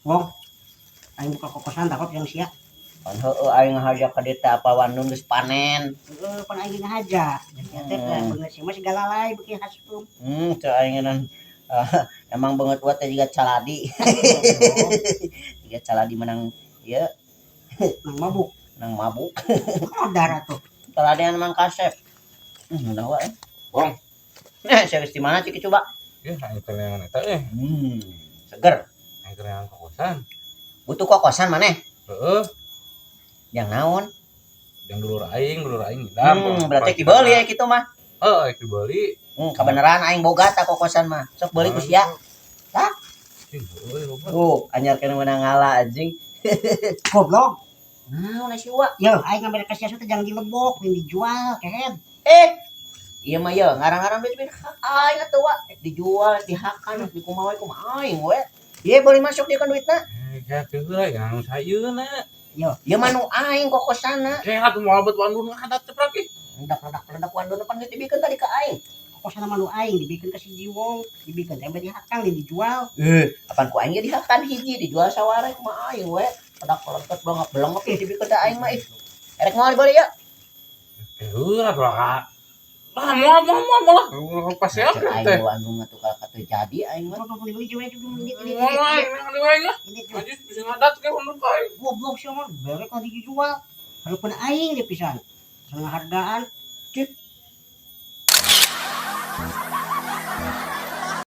Wong. Aing buka kokosan takut yang sia. Pan heueuh aing ngahaja ka dieu teh apa wandun geus panen. Heeh, pan aing ngahaja. Jadi teh beungeut sia mah segala lain beuki hasum. Teu aing ngeunaan emang beungeut wa teh jiga caladi. Jiga caladi menang ieu. Nang mabuk. Nang mabuk. Oh, darah tuh. Caladi emang kasep. Udah wae. Wong. Eh, serius di mana ciki coba? Ya, aing teh neangan eta eh. Seger. Aing teh neangan kokosan. Butuh kokosan maneh? Heeh. Yang naon? Yang dulur aing ngidam. Berarti dibeli ya gitu mah. Heeh, dibeli. Kebenaran aing boga ta kokosan mah. Sok beuli ku sia. Tah? Cing, heueuh loba. Tuh, anyar kana meunang ngala anjing. Goblok. Naon si Wa? Yo, aing ngambil ka sia teh jangan dilebok, yang dijual, kehed. Eh, iya mah ya, ngarang-ngarang duit hak aing atuh wa. Dijual, dihakan, dikumaha we kumaha aing we. Ieu boleh masuk dia kan duitna. Eh, kayak heula ya anu sayeuna. Yo, ieu mah nu aing kokosana. Kayak atuh moal bet wandun ngadat ceprak ih. Ledak-ledak ledak wandun pan geus dibikeun tadi ka aing. Kokosan mah nu aing dibikeun ka si Jiwong, dibikeun teh dihakan, dijual. Eh, apan ku aing ge dihakan hiji dijual saware kumaha aing we. Ledak ledak banget belengep ih dibikeun ka aing mah ih. Erek moal dibeli ya. Eh, heula atuh ka. Lah, moal moal moal moal lah. Pas ya teh. Aing wandun atuh ka terjadi aing mah. Dibeli jual itu ini ini. Moal aing nang aing lah. Ini Anjir bisa ngadat ke wandun ka aing. Goblok sih mah, berek lah dijual. Hareupeun aing dia pisan. Setengah hargaan.